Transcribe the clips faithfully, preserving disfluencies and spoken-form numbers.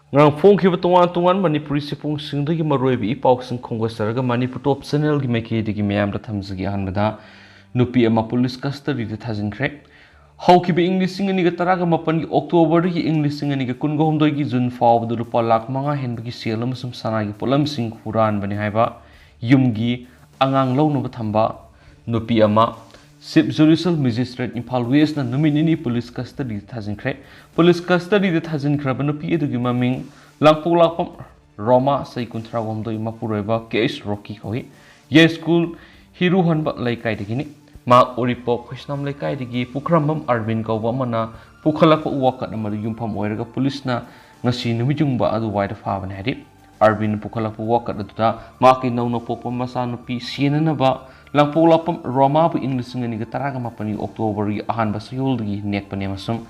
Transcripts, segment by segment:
ꯉꯔꯥꯡ ꯐꯣꯡꯈꯤꯕ ꯇꯣꯉꯥꯟ ꯇꯣꯉꯥꯟꯕ ꯃꯅꯤꯄꯨꯔꯤ ꯆꯦꯐꯣꯡꯁꯤꯡꯗꯒꯤ ꯃꯔꯨꯑꯣꯏꯕ ꯏ ꯄꯥꯎꯁꯤꯡ ꯈꯣꯝꯒꯠꯆꯔꯒ ꯃꯅꯤꯄꯨꯔ ꯇꯣꯞ ꯆꯦꯅꯦꯜꯒꯤ ꯃꯥꯏꯀꯩꯗꯒꯤ ꯃꯌꯥꯝꯗ ꯊꯝꯖꯒꯦ꯫ ꯑꯍꯥꯟꯕꯗ, ꯅꯨꯄꯤ ꯑꯃ ꯄꯨꯂꯤꯁ ꯀꯁꯇꯗꯤꯗ ꯊꯥꯖꯤꯟꯈ꯭ꯔꯦ꯫ ꯍꯧꯈꯤꯕ ꯏꯪ ꯂꯤꯁꯤꯡ ꯑꯅꯤꯒ ꯇꯔꯥꯒ ꯃꯥꯄꯟꯒꯤ ꯑꯣꯛꯇꯣꯕꯔꯗꯒꯤ ꯏꯪ ꯂꯤꯁꯤꯡ ꯑꯅꯤꯒ ꯀꯨꯟꯒ ꯍꯨꯝꯗꯣꯏꯒꯤ ꯖꯨꯟ ꯐꯥꯎꯕꯗ ꯂꯨꯄꯥ ꯂꯥꯈ ꯃꯉꯥ ꯍꯦꯟꯕꯒꯤ ꯁꯦꯜ ꯑꯃꯁꯨꯡ ꯁꯅꯥꯒꯤ ꯄꯣꯠꯂꯝꯁꯤꯡ ꯍꯨꯔꯥꯟꯕꯅꯤ ꯍꯥꯏꯕ ꯌꯨꯝꯒꯤ ꯑꯉꯥꯡ ꯂꯧꯅꯕ ꯊꯝꯕ ꯅꯨꯄꯤ ꯑꯃ ꯆꯤꯐ ꯖꯨꯗꯤꯁꯤꯌꯦꯜ ꯃꯦꯖꯤꯁꯇ꯭ꯔꯦꯠ ꯏꯝꯐꯥꯜ ꯋꯦꯁꯅ ꯅꯨꯃꯤꯠ ꯅꯤꯅꯤ ꯄꯨꯂꯤꯁ ꯀꯁꯇꯗꯤꯗ ꯊꯥꯖꯤꯟꯈ꯭ꯔꯦ꯫ ꯄꯨꯂꯤꯁ ꯀꯁꯇꯗꯤꯗ ꯊꯥꯖꯤꯟꯈ꯭ꯔꯕ ꯅꯨꯄꯤ ꯑꯗꯨꯒꯤ ꯃꯃꯤꯡ ꯂꯥꯡꯄꯣꯛꯂꯥꯛꯄꯝ ꯔꯣꯃꯥ, ꯆꯍꯤ ꯀꯨꯟꯊ꯭ꯔꯥ ꯍꯨꯝꯗꯣꯏ, ꯃꯄꯨꯔꯣꯏꯕ ꯀꯦ ꯑꯦꯁ ꯔꯣꯀꯤ ꯀꯧꯏ꯫ ꯌꯥꯏꯁ꯭ꯀꯨꯜ ꯍꯤꯔꯨꯍꯟꯕ ꯂꯩꯀꯥꯏꯗꯒꯤꯅꯤ꯫ ꯃꯍꯥꯛ ꯎꯔꯤꯄꯣꯛ ꯈꯣꯏꯁꯅꯥꯝ ꯂꯩꯀꯥꯏꯗꯒꯤ ꯄꯨꯈ꯭ꯔꯝꯕꯝ ꯑꯔꯕꯤꯟ ꯀꯧꯕ ꯑꯃꯅ ꯄꯨꯈꯠꯂꯛꯄ ꯋꯥꯀꯠ ꯑꯃꯗ ꯌꯨꯝꯐꯝ ꯑꯣꯏꯔꯒ ꯄꯨꯂꯤꯁꯅ ꯉꯁꯤ ꯅꯨꯃꯤꯠ ꯌꯨꯡꯕ ꯑꯗꯨꯋꯥꯏꯗ ꯐꯥꯕꯅꯤ ꯍꯥꯏꯔꯤ꯫ ꯑꯔꯕꯤꯟ ꯄꯨꯈꯠꯂꯛꯄ ꯋꯥꯀꯠ ꯑꯗꯨꯗ ꯃꯍꯥꯛꯀꯤ ꯅꯧꯅ ꯄꯣꯛꯄ ꯃꯆꯥꯅꯨꯄꯤ ꯁꯦꯟꯅꯅꯕ ꯂꯥꯡꯄꯣꯛꯂꯥꯛꯄꯝ ꯔꯣꯃꯥꯕꯨ ꯏꯪ ꯂꯤꯁꯤꯡ ꯑꯅꯤꯒ ꯇꯔꯥꯒ ꯃꯥꯄꯟꯒꯤ ꯑꯣꯛꯇꯣꯕꯔꯒꯤ ꯑꯍꯥꯟꯕ ꯆꯌꯣꯜꯗꯒꯤ ꯅꯦꯛꯄꯅꯤ ꯑꯃꯁꯨꯡ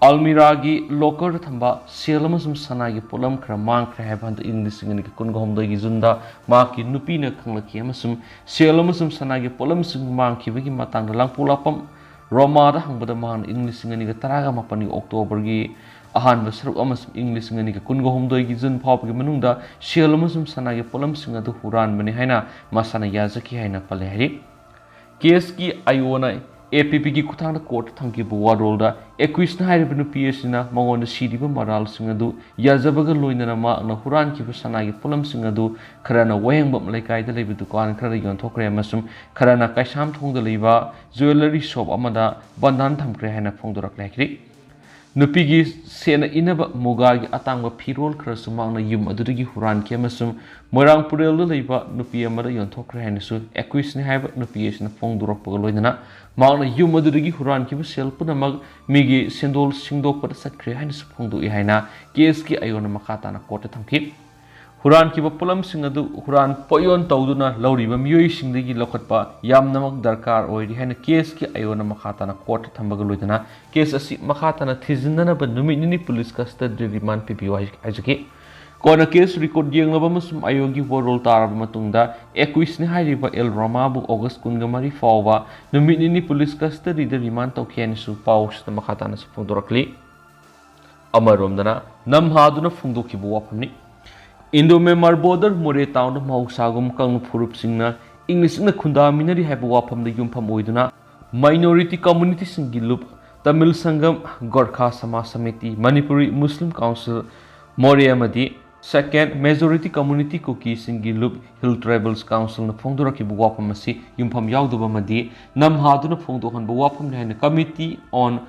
ꯑꯜꯃꯤꯔꯥꯒꯤ ꯂꯣꯀꯔꯗ ꯊꯝꯕ ꯁꯦꯜ ꯑꯃꯁꯨꯡ ꯁꯅꯥꯒꯤ ꯄꯣꯠꯂꯝ ꯈꯔ ꯃꯥꯡꯈ꯭ꯔꯦ ꯍꯥꯏꯕ ꯍꯟꯗꯛ ꯏꯪ ꯂꯤꯁꯤꯡ ꯑꯅꯤꯒ ꯀꯨꯟꯒ ꯍꯨꯝꯗꯣꯏꯒꯤ ꯖꯨꯟꯗ ꯃꯍꯥꯛꯀꯤ ꯅꯨꯄꯤꯅ ꯈꯪꯂꯛꯈꯤ ꯑꯃꯁꯨꯡ ꯁꯦꯜ ꯑꯃꯁꯨꯡ ꯁꯅꯥꯒꯤ ꯄꯣꯠꯂꯝꯁꯤꯡ ꯃꯥꯡꯈꯤꯕꯒꯤ ꯃꯇꯥꯡꯗ ꯂꯥꯡꯄꯣꯛꯂꯥꯛꯄꯝ ꯔꯣꯃꯥꯗ ꯍꯪꯕꯗ ꯃꯍꯥꯛꯅ ꯏꯪ ꯂꯤꯁꯤꯡ ꯑꯅꯤꯒ ꯇꯔꯥꯒ ꯃꯥꯄꯟꯒꯤ ꯑꯣꯛꯇꯣꯕꯔꯒꯤ ꯑꯍꯥꯟꯕ ꯁꯔꯨꯛ ꯑꯃꯁꯨꯡ ꯏꯪ ꯂꯤꯁꯤꯡ ꯑꯅꯤꯒ ꯀꯨꯟꯒ ꯍꯨꯝꯗꯣꯏꯒꯤ ꯖꯨꯟ ꯐꯥꯎꯕꯒꯤ ꯃꯅꯨꯡꯗ ꯁꯦꯜ ꯑꯃꯁꯨꯡ ꯁꯅꯥꯒꯤ ꯄꯣꯠꯂꯝꯁꯤꯡ ꯑꯗꯨ ꯍꯨꯔꯥꯟꯕꯅꯤ ꯍꯥꯏꯅ ꯃꯁꯥꯅ ꯌꯥꯖꯈꯤ ꯍꯥꯏꯅ ꯄꯜꯂꯦ ꯍꯥꯏꯔꯤ꯫ ꯀꯦꯁꯀꯤ ꯑꯥꯏ ꯑꯣꯅ ꯑꯦ ꯄꯤ ꯄꯤꯒꯤ ꯈꯨꯠꯊꯥꯡꯗ ꯀꯣꯔꯠꯇ ꯊꯝꯈꯤꯕ ꯋꯥꯔꯣꯜꯗ ꯑꯦꯀ꯭ꯌꯨꯁꯅ ꯍꯥꯏꯔꯤꯕ ꯅꯨꯄꯤ ꯑꯁꯤꯅ ꯃꯉꯣꯟꯗ ꯁꯤꯔꯤꯕ ꯃꯔꯥꯜꯁꯤꯡ ꯑꯗꯨ ꯌꯥꯖꯕꯒ ꯂꯣꯏꯅꯅ ꯃꯍꯥꯛꯅ ꯍꯨꯔꯥꯟꯈꯤꯕ ꯁꯅꯥꯒꯤ ꯄꯣꯠꯂꯝꯁꯤꯡ ꯑꯗꯨ ꯈꯔꯅ ꯋꯥꯍꯦꯡꯕꯝ ꯂꯩꯀꯥꯏꯗ ꯂꯩꯕ ꯗꯨꯀꯥꯟ ꯈꯔꯗ ꯌꯣꯟꯊꯣꯛꯈ꯭ꯔꯦ ꯑꯃꯁꯨꯡ ꯈꯔꯅ ꯀꯩꯁꯥꯝꯊꯣꯡꯗ ꯂꯩꯕ ꯖꯨꯋꯦꯂꯔꯤ ꯁꯣꯞ ꯑꯃꯗ ꯕꯟꯗꯥꯟ ꯊꯝꯈ꯭ꯔꯦ ꯍꯥꯏꯅ ꯐꯣꯡꯗꯣꯔꯛꯂꯦ ꯍꯥꯏꯈꯤ꯫ ꯅꯨꯄꯤꯒꯤ ꯁꯦꯠꯅ ꯏꯅꯕ ꯃꯨꯒꯥꯒꯤ ꯑꯇꯥꯡꯕ ꯐꯤꯔꯣꯜ ꯈꯔꯁꯨ ꯃꯍꯥꯛꯅ ꯌꯨꯝ ꯑꯗꯨꯗꯒꯤ ꯍꯨꯔꯥꯟꯈꯤ ꯑꯃꯁꯨꯡ ꯃꯣꯏꯔꯥꯡ ꯄꯨꯔꯦꯜꯗ ꯂꯩꯕ ꯅꯨꯄꯤ ꯑꯃꯗ ꯌꯣꯟꯊꯣꯛꯈ꯭ꯔꯦ ꯍꯥꯏꯅꯁꯨ ꯑꯦꯀ꯭ꯌꯨꯁꯅꯤ ꯍꯥꯏꯕ ꯅꯨꯄꯤ ꯑꯁꯤꯅ ꯐꯣꯡꯗꯣꯔꯛꯄꯒ ꯂꯣꯏꯅꯅ ꯃꯍꯥꯛꯅ ꯌꯨꯝ ꯑꯗꯨꯗꯒꯤ ꯍꯨꯔꯥꯟꯈꯤꯕ ꯁꯦꯜ ꯄꯨꯝꯅꯃꯛ ꯃꯤꯒꯤ ꯁꯦꯟꯗꯣꯜ ꯁꯤꯡꯗꯣꯛꯄꯗ ꯆꯠꯈ꯭ꯔꯦ ꯍꯥꯏꯅꯁꯨ ꯐꯣꯡꯗꯣꯛꯏ ꯍꯥꯏꯅ ꯀꯦꯁꯀꯤ ꯑꯥꯏ ꯑꯣꯅ ꯃꯈꯥ ꯇꯥꯅ ꯀꯣꯔꯠꯇ ꯊꯝꯈꯤ꯫ ꯍꯨꯔꯥꯟꯈꯤꯕ ꯄꯣꯠꯂꯝꯁꯤꯡ ꯑꯗꯨ ꯍꯨꯔꯥꯟ ꯄꯣꯠꯌꯣꯟ ꯇꯧꯗꯨꯅ ꯂꯧꯔꯤꯕ ꯃꯤꯑꯣꯏꯁꯤꯡꯗꯒꯤ ꯂꯧꯈꯠꯄ ꯌꯥꯝꯅꯃꯛ ꯗꯔꯀꯥꯔ ꯑꯣꯏꯔꯤ ꯍꯥꯏꯅ ꯀꯦꯁꯀꯤ ꯑꯥꯏ ꯑꯣꯅ ꯃꯈꯥ ꯇꯥꯅ ꯀꯣꯔꯠꯇ ꯊꯝꯕꯒ ꯂꯣꯏꯅꯅ ꯀꯦꯁ ꯑꯁꯤ ꯃꯈꯥ ꯇꯥꯅ ꯊꯤꯖꯤꯟꯅꯅꯕ ꯅꯨꯃꯤꯠ ꯅꯤꯅꯤ ꯄꯨꯂꯤꯁ ꯀꯁꯇꯗꯤ ꯔꯤꯃꯥꯟ ꯄꯤꯕꯤꯌꯨ ꯍꯥꯏ-, ꯍꯥꯏꯖꯈꯤ꯫ ꯀꯣꯟꯅ ꯀꯦꯁ ꯔꯦꯀꯣꯔꯠ ꯌꯦꯡꯂꯕ ꯑꯃꯁꯨꯡ ꯑꯥꯏ ꯑꯣꯒꯤ ꯋꯥꯔꯣꯜ ꯇꯥꯔꯕ ꯃꯇꯨꯡꯗ ꯑꯦꯀ꯭ꯌꯨꯁꯅꯤ ꯍꯥꯏꯔꯤꯕ ꯑꯦꯜ ꯔꯣꯃꯥꯕꯨ ꯑꯣꯒꯁ ꯀꯨꯟꯒ ꯃꯔꯤ ꯐꯥꯎꯕ ꯅꯨꯃꯤꯠ ꯅꯤꯅꯤ ꯄꯨꯂꯤꯁ ꯀꯁꯇꯗꯤꯗ ꯔꯤꯃꯥꯟ ꯇꯧꯈꯤ ꯍꯥꯏꯅꯁꯨ ꯄꯥꯎꯁꯤꯗ ꯃꯈꯥ ꯇꯥꯅꯁꯨ ꯐꯣꯡꯗꯣꯔꯛꯂꯤ꯫ ꯑꯃꯔꯣꯝꯗꯅ ꯅꯝꯍꯥꯗꯨꯅ ꯐꯣꯡꯗꯣꯛꯈꯤꯕ ꯋꯥꯐꯝꯅꯤ꯫ indo Myanmar border Moreh townꯗ ꯃꯍꯧꯁꯥꯒꯨꯝ ꯀꯥꯡꯂꯨꯞ ꯐꯨꯔꯨꯞꯁꯤꯡꯅ ꯏꯪꯅ ꯆꯤꯛꯅ ꯈꯨꯟꯗꯥꯃꯤꯟꯅꯔꯤ ꯍꯥꯏꯕ ꯋꯥꯐꯝꯗ ꯌꯨꯝꯐꯝ ꯑꯣꯏꯗꯨꯅ minority communityꯁꯤꯡꯒꯤ ꯂꯨꯞ Tamil Sangam, Gorkha Samaj Samiti, Manipuri Muslim Council, Moreh ꯑꯃꯗꯤ second majority community ꯀꯨꯀꯤꯁꯤꯡꯒꯤ ꯂꯨꯞ Hill Tribals Councilꯅ ꯐꯣꯡꯗꯣꯔꯛꯈꯤꯕ ꯋꯥꯐꯝ ꯑꯁꯤ ꯌꯨꯝꯐꯝ ꯌꯥꯎꯗꯕ ꯑꯃꯗꯤ ꯅꯝꯍꯥꯗꯨꯅ ꯐꯣꯡꯗꯣꯛꯍꯟꯕ ꯋꯥꯐꯝꯅꯤ ꯍꯥꯏꯅ Committee on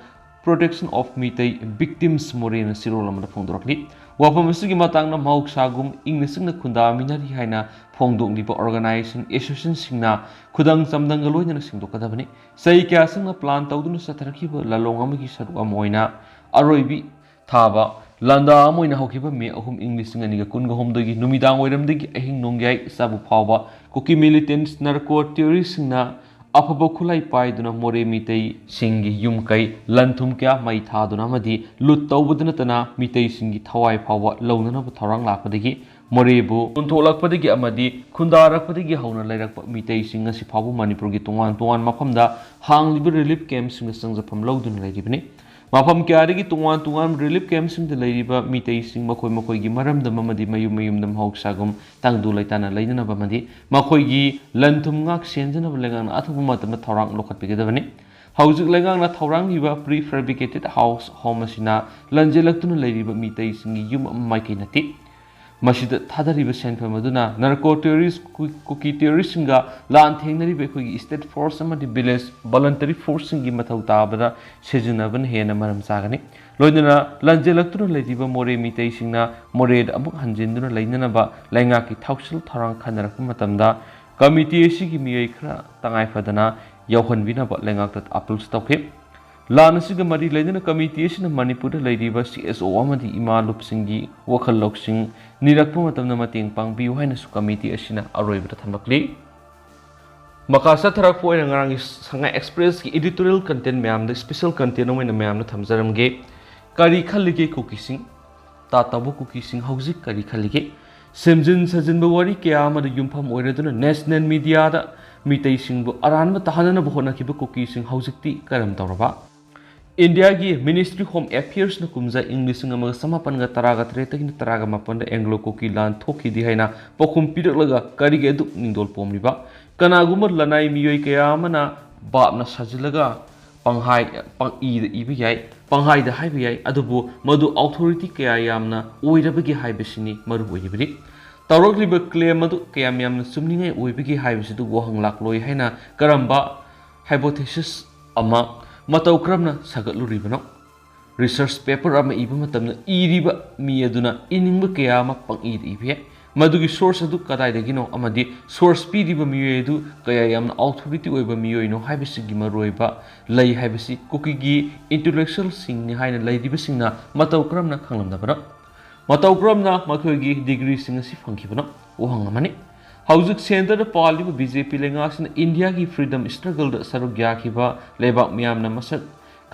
Protection of Meitei Victims Morehꯅ ꯆꯦꯔꯣꯜ ꯑꯃꯗ ꯐꯣꯡꯗꯣꯔꯛꯂꯤ꯫ ꯋꯥꯐꯝ ꯑꯁꯤꯒꯤ ꯃꯇꯥꯡꯗ ꯃꯍꯧꯁꯥꯒꯨꯝ ꯏꯪꯅ ꯆꯤꯛꯅ ꯈꯨꯟꯗꯥꯃꯤꯟꯅꯔꯤ ꯍꯥꯏꯅ ꯐꯣꯡꯗꯣꯛꯂꯤꯕ organization, associationꯁꯤꯡꯅ ꯈꯨꯗꯝ ꯆꯥꯡꯗꯝꯒ ꯂꯣꯏꯅꯅ ꯁꯦꯡꯗꯣꯛꯀꯗꯕꯅꯤ꯫ ꯆꯍꯤ ꯀꯌꯥ ꯆꯪꯅ plan ꯇꯧꯗꯨꯅ ꯆꯠꯊꯔꯛꯈꯤꯕ ꯂꯥꯂꯣꯡ ꯑꯃꯒꯤ ꯁꯔꯨꯛ ꯑꯃ ꯑꯣꯏꯅ ꯑꯔꯣꯏꯕꯤ ꯊꯥꯕ ꯂꯥꯟꯗꯥ ꯑꯃ ꯑꯣꯏꯅ ꯍꯧꯈꯤꯕ May ꯑꯍꯨꯝ, ꯏꯪ ꯂꯤꯁꯤꯡ ꯑꯅꯤꯒ ꯀꯨꯟꯒ ꯍꯨꯝꯗꯣꯏꯒꯤ ꯅꯨꯃꯤꯗꯥꯡ ꯋꯥꯏꯔꯝꯗꯒꯤ ꯑꯍꯤꯡ ꯅꯣꯡꯌꯥꯏ ꯆꯥꯕꯨ ꯐꯥꯎꯕ ꯀꯨꯀꯤ militants narco terroristꯁꯤꯡꯅ ꯑꯐꯕ ꯈꯨꯠꯂꯥꯏ ꯄꯥꯏꯗꯨꯅ ꯃꯣꯔꯦ ꯃꯤꯇꯩꯁꯤꯡꯒꯤ ꯌꯨꯝ ꯀꯩ, ꯂꯟ ꯊꯨꯝ ꯀꯌꯥ ꯃꯩ ꯊꯥꯗꯨꯅ ꯑꯃꯗꯤ ꯂꯨꯠ ꯇꯧꯕꯗ ꯅꯠꯇꯅ ꯃꯤꯇꯩꯁꯤꯡꯒꯤ ꯊꯋꯥꯏ ꯐꯥꯎꯕ ꯂꯧꯅꯅꯕ ꯊꯧꯔꯥꯡ ꯂꯥꯛꯄꯗꯒꯤ ꯃꯣꯔꯦꯕꯨ ꯀꯨꯟꯊꯣꯛꯂꯛꯄꯗꯒꯤ ꯑꯃꯗꯤ ꯈꯨꯟꯗꯥꯔꯛꯄꯗꯒꯤ ꯍꯧꯅ ꯂꯩꯔꯛꯄ ꯃꯤꯇꯩꯁꯤꯡ ꯉꯁꯤ ꯐꯥꯎꯕ ꯃꯅꯤꯄꯨꯔꯒꯤ ꯇꯣꯉꯥꯟ ꯇꯣꯉꯥꯟꯕ ꯃꯐꯝꯗ ꯍꯥꯡꯂꯤꯕ relief campꯁꯤꯡꯗ ꯆꯪꯖꯐꯝ ꯂꯧꯗꯨꯅ ꯂꯩꯔꯤꯕꯅꯤ꯫ ꯃꯐꯝ ꯀꯌꯥꯗꯒꯤ ꯇꯣꯉꯥꯟ ꯇꯣꯉꯥꯟꯕ relief campꯁꯤꯡꯗ ꯂꯩꯔꯤꯕ ꯃꯤꯇꯩꯁꯤꯡ ꯃꯈꯣꯏ ꯃꯈꯣꯏꯒꯤ ꯃꯔꯝꯗꯝ ꯑꯃꯗꯤ ꯃꯌꯨꯝ ꯃꯌꯨꯝꯗ ꯃꯍꯧꯁꯥꯒꯨꯝ ꯇꯪꯗꯨ ꯂꯩꯇꯥꯅ ꯂꯩꯅꯅꯕ ꯑꯃꯗꯤ ꯃꯈꯣꯏꯒꯤ ꯂꯟ ꯊꯨꯝ ꯉꯥꯛ ꯁꯦꯟꯖꯅꯕ ꯂꯩꯉꯥꯛꯅ ꯑꯊꯨꯕ ꯃꯇꯝꯗ ꯊꯧꯔꯥꯡ ꯂꯧꯈꯠꯄꯤꯒꯗꯕꯅꯤ꯫ ꯍꯧꯖꯤꯛ ꯂꯩꯉꯥꯛꯅ ꯊꯧꯔꯥꯡꯂꯤꯕ prefabricated house home ꯑꯁꯤꯅ ꯂꯟꯖꯦꯜꯂꯛꯇꯨꯅ ꯂꯩꯔꯤꯕ ꯃꯤꯇꯩꯁꯤꯡꯒꯤ ꯌꯨꯝ ꯑꯃ ꯃꯥꯏꯀꯩ ꯅꯠꯇꯦ꯫ ꯃꯁꯤꯗ ꯊꯥꯗꯔꯤꯕ ꯁꯦꯟꯐꯝ ꯑꯗꯨꯅ narco terrorist, ꯀꯨ-, ꯀꯨꯀꯤ terroristꯁꯤꯡꯒ ꯂꯥꯟ ꯊꯦꯡꯅꯔꯤꯕ ꯑꯩꯈꯣꯏꯒꯤ state force ꯑꯃꯗꯤ village voluntary forceꯁꯤꯡꯒꯤ ꯃꯊꯧ ꯇꯥꯕꯗ ꯁꯤꯖꯤꯟꯅꯕꯅ ꯍꯦꯟꯅ ꯃꯔꯝ ꯆꯥꯒꯅꯤ꯫ ꯂꯣꯏꯅꯅ ꯂꯟꯖꯦꯜꯂꯛꯇꯨꯅ ꯂꯩꯔꯤꯕ ꯃꯣꯔꯦ ꯃꯤꯇꯩꯁꯤꯡꯅ ꯃꯣꯔꯦꯗ ꯑꯃꯨꯛ ꯍꯟꯖꯤꯟꯗꯨꯅ ꯂꯩꯅꯅꯕ ꯂꯩꯉꯥꯛꯀꯤ ꯊꯧꯁꯤꯜ ꯊꯧꯔꯥꯡ ꯈꯟꯅꯔꯛꯄ ꯃꯇꯝꯗ committee ꯑꯁꯤꯒꯤ ꯃꯤꯑꯣꯏ ꯈꯔ ꯇꯉꯥꯏ ꯐꯗꯅ ꯌꯥꯎꯍꯟꯕꯤꯅꯕ ꯂꯩꯉꯥꯛꯇ appealꯁꯨ ꯇꯧꯈꯤ꯫ ꯂꯥꯟ ꯑꯁꯤꯒ ꯃꯔꯤ ꯂꯩꯅꯅ committee ꯑꯁꯤꯅ ꯃꯅꯤꯄꯨꯔꯗ ꯂꯩꯔꯤꯕ CSO ꯑꯃꯗꯤ ꯏꯃꯥ ꯂꯨꯞꯁꯤꯡꯒꯤ ꯋꯥꯈꯜ ꯂꯧꯁꯤꯡ ꯅꯤꯔꯛꯄ ꯃꯇꯝꯗ ꯃꯇꯦꯡ ꯄꯥꯡꯕꯤꯌꯨ ꯍꯥꯏꯅꯁꯨ committee ꯑꯁꯤꯅ ꯑꯔꯣꯏꯕꯗ ꯊꯝꯂꯛꯂꯤ꯫ ꯃꯈꯥ ꯆꯠꯊꯔꯛꯄ ꯑꯣꯏꯅ ꯉꯔꯥꯡꯒꯤ ꯁꯉꯥꯏ Expressꯀꯤ editorial content ꯃꯌꯥꯝꯗ special content ꯑꯃ ꯑꯣꯏꯅ ꯃꯌꯥꯝꯅ ꯊꯝꯖꯔꯝꯒꯦ꯫ ꯀꯔꯤ ꯈꯜꯂꯤꯒꯦ ꯀꯨꯀꯤꯁꯤꯡ? ꯇꯥꯇꯥꯕꯨ ꯀꯨꯀꯤꯁꯤꯡ ꯍꯧꯖꯤꯛ ꯀꯔꯤ ꯈꯜꯂꯤꯒꯦ? ꯁꯦꯝꯖꯤꯟ ꯁꯥꯖꯤꯟꯕ ꯋꯥꯔꯤ ꯀꯌꯥ ꯑꯃꯗ ꯌꯨꯝꯐꯝ ꯑꯣꯏꯔꯗꯨꯅ national mediaꯗ ꯃꯤꯇꯩꯁꯤꯡꯕꯨ ꯑꯔꯥꯟꯕ ꯇꯥꯍꯟꯅꯅꯕ ꯍꯣꯠꯅꯈꯤꯕ ꯀꯨꯀꯤꯁꯤꯡ ꯍꯧꯖꯤꯛꯇꯤ ꯀꯔꯝ ꯇꯧꯔꯕ? ꯏꯟꯗꯤꯌꯥꯒꯤ Ministry of Home Affairsꯅ ꯀꯨꯝꯖꯥ ꯏꯪ ꯂꯤꯁꯤꯡ ꯑꯃꯒ ꯆꯃꯥꯄꯟꯒ ꯇꯔꯥꯒ ꯇꯔꯦꯠꯇꯒꯤꯅ ꯇꯔꯥꯒ ꯃꯥꯄꯟꯗ ꯑꯦꯡꯒ꯭ꯂꯣ ꯀꯨꯀꯤ ꯂꯥꯟ ꯊꯣꯛꯈꯤꯗꯦ ꯍꯥꯏꯅ ꯄꯥꯎꯈꯨꯝ ꯄꯤꯔꯛꯂꯒ ꯀꯔꯤꯒꯤ ꯑꯗꯨꯛ ꯅꯤꯡꯗꯣꯜ ꯄꯣꯝꯂꯤꯕ? ꯀꯅꯥꯒꯨꯝꯕ ꯂꯅꯥꯏ ꯃꯤꯑꯣꯏ ꯀꯌꯥ ꯑꯃꯅ ꯚꯥꯞꯅ ꯁꯥꯖꯤꯜꯂꯒ ꯄꯪꯍꯥꯏ, ꯄꯪꯏꯗ ꯏꯕ ꯌꯥꯏ, ꯄꯪꯍꯥꯏꯗ ꯍꯥꯏꯕ ꯌꯥꯏ, ꯑꯗꯨꯕꯨ ꯃꯗꯨ ꯑꯣꯊꯣꯔꯤꯇꯤ ꯀꯌꯥ ꯌꯥꯝꯅ ꯑꯣꯏꯔꯕꯒꯦ ꯍꯥꯏꯕꯁꯤꯅꯤ ꯃꯔꯨ ꯑꯣꯏꯔꯤꯕꯗꯤ꯫ ꯇꯧꯔꯛꯂꯤꯕ ꯀ꯭ꯂꯦꯝ ꯑꯗꯨ ꯀꯌꯥꯝ ꯌꯥꯝꯅ ꯆꯨꯝꯅꯤꯡꯉꯥꯏ ꯑꯣꯏꯕꯒꯦ ꯍꯥꯏꯕꯁꯤꯗ ꯋꯥꯍꯪ ꯂꯥꯛꯂꯣꯏ ꯍꯥꯏꯅ ꯀꯔꯝꯕ ꯍꯥꯏꯄꯣꯊꯦꯁꯤꯁ ꯑꯃ ꯃꯇꯧ ꯀꯔꯝꯅ ꯁꯥꯒꯠꯂꯨꯔꯤꯕꯅꯣ? ꯔꯤꯁꯔꯆ ꯄꯦꯄꯔ ꯑꯃ ꯏꯕ ꯃꯇꯝꯗ ꯏꯔꯤꯕ ꯃꯤ ꯑꯗꯨꯅ ꯏꯅꯤꯡꯕ ꯀꯌꯥ ꯑꯃ ꯄꯪꯏꯗ ꯏꯕ ꯌꯥꯏ꯫ ꯃꯗꯨꯒꯤ ꯁꯣꯔꯁ ꯑꯗꯨ ꯀꯗꯥꯏꯗꯒꯤꯅꯣ ꯑꯃꯗꯤ ꯁꯣꯔꯁ ꯄꯤꯔꯤꯕ ꯃꯤꯑꯣꯏ ꯑꯗꯨ ꯀꯌꯥ ꯌꯥꯝꯅ ꯑꯣꯊꯣꯔꯤꯇꯤ ꯑꯣꯏꯕ ꯃꯤꯑꯣꯏꯅꯣ ꯍꯥꯏꯕꯁꯤꯒꯤ ꯃꯔꯨꯑꯣꯏꯕ ꯂꯩ ꯍꯥꯏꯕꯁꯤ ꯀꯨꯀꯤꯒꯤ ꯏꯟꯇꯦꯂꯦꯛꯆꯨꯋꯦꯜꯁꯤꯡꯅꯤ ꯍꯥꯏꯅ ꯂꯩꯔꯤꯕꯁꯤꯡꯅ ꯃꯇꯧ ꯀꯔꯝꯅ ꯈꯪꯂꯝꯗꯕꯅꯣ? ꯃꯇꯧ ꯀꯔꯝꯅ ꯃꯈꯣꯏꯒꯤ ꯗꯤꯒ꯭ꯔꯤꯁꯤꯡ ꯑꯁꯤ ꯐꯪꯈꯤꯕꯅꯣ? ꯋꯥꯍꯪ ꯑꯃꯅꯤ꯫ ꯍꯧꯖꯤꯛ ꯁꯦꯟꯇꯔꯗ ꯄꯥꯜꯂꯤꯕ ꯕꯤ ꯖꯦ ꯄꯤ ꯂꯩꯉꯥꯛꯁꯤꯅ ꯏꯟꯗꯤꯌꯥꯒꯤ ꯐ꯭ꯔꯤꯗꯝ ꯁ꯭ꯇ꯭ꯔꯒꯜꯗ ꯁꯔꯨꯛ ꯌꯥꯈꯤꯕ ꯂꯩꯕꯥꯛ ꯃꯤꯌꯥꯝꯅ ꯃꯁꯛ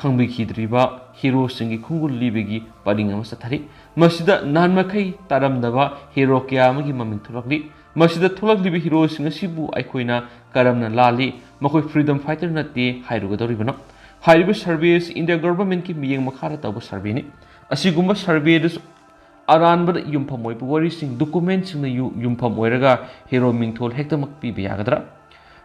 ꯈꯪꯕꯤꯈꯤꯗ꯭ꯔꯤꯕ ꯍꯤꯔꯣꯁꯤꯡꯒꯤ ꯈꯣꯡꯒꯨꯜ ꯂꯤꯕꯒꯤ ꯄꯔꯤꯡ ꯑꯃ ꯆꯠꯊꯔꯤ꯫ ꯃꯁꯤꯗ ꯅꯍꯥꯟ ꯃꯈꯩ ꯇꯥꯔꯝꯗꯕ ꯍꯤꯔꯣ ꯀꯌꯥ ꯑꯃꯒꯤ ꯃꯃꯤꯡ ꯊꯣꯛꯂꯛꯂꯤ꯫ ꯃꯁꯤꯗ ꯊꯣꯛꯂꯛꯂꯤꯕ ꯍꯤꯔꯣꯁꯤꯡ ꯑꯁꯤꯕꯨ ꯑꯩꯈꯣꯏꯅ ꯀꯔꯝꯅ ꯂꯥꯜꯂꯤ? ꯃꯈꯣꯏ ꯐ꯭ꯔꯤꯗꯝ ꯐꯥꯏꯇꯔ ꯅꯠꯇꯦ ꯍꯥꯏꯔꯨꯒꯗꯧꯔꯤꯕꯅꯣ? ꯍꯥꯏꯔꯤꯕ ꯁꯔꯚꯦ ꯑꯁꯤ ꯏꯟꯗꯤꯌꯥ ꯒꯚꯔꯟꯃꯦꯟꯠꯀꯤ ꯃꯤꯠꯌꯦꯡ ꯃꯈꯥꯗ ꯇꯧꯕ ꯁꯔꯚꯦꯅꯤ꯫ ꯑꯁꯤꯒꯨꯝꯕ ꯁꯔꯚꯦꯗꯁꯨ ꯑꯔꯥꯟꯕꯗ ꯌꯨꯝꯐꯝ ꯑꯣꯏꯕ ꯋꯥꯔꯤꯁꯤꯡ, ꯗꯣꯀꯨꯃꯦꯟꯠꯁꯤꯡꯅ ꯌꯨ-, ꯌꯨꯝꯐꯝ ꯑꯣꯏꯔꯒ ꯍꯤꯔꯣ ꯃꯤꯡꯊꯣꯜ ꯍꯦꯛꯇꯃꯛ ꯄꯤꯕ ꯌꯥꯒꯗ꯭ꯔꯥ?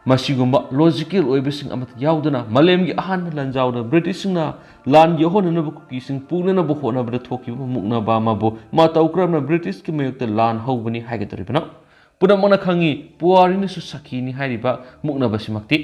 ꯃꯁꯤꯒꯨꯝꯕ ꯂꯣꯖꯤꯀꯦꯜ ꯑꯣꯏꯕꯁꯤꯡ ꯑꯃꯠꯇ ꯌꯥꯎꯗꯅ ꯃꯥꯂꯦꯝꯒꯤ ꯑꯍꯥꯟꯕ ꯂꯥꯟꯖꯥꯎꯗ ꯕ꯭ꯔꯤꯇꯤꯁꯁꯤꯡꯅ ꯂꯥꯟ ꯌꯧꯍꯟꯅꯅꯕ ꯀꯨꯀꯤꯁꯤꯡ ꯄꯨꯅꯅꯕ ꯍꯣꯠꯅꯕꯗ ꯊꯣꯛꯈꯤꯕ ꯃꯨꯛꯅꯕ ꯑꯃꯕꯨ ꯃꯇꯧ ꯀꯔꯝꯅ ꯕ꯭ꯔꯤꯇꯤꯁꯀꯤ ꯃꯥꯌꯣꯛꯇ ꯂꯥꯟ ꯍꯧꯕꯅꯤ ꯍꯥꯏꯒꯗꯧꯔꯤꯕꯅꯣ? ꯄꯨꯝꯅꯃꯛꯅ ꯈꯪꯏ, ꯄꯨꯋꯥꯔꯤꯅꯁꯨ ꯁꯥꯈꯤꯅꯤ ꯍꯥꯏꯔꯤꯕ ꯃꯨꯛꯅꯕꯁꯤꯃꯛꯇꯤ꯫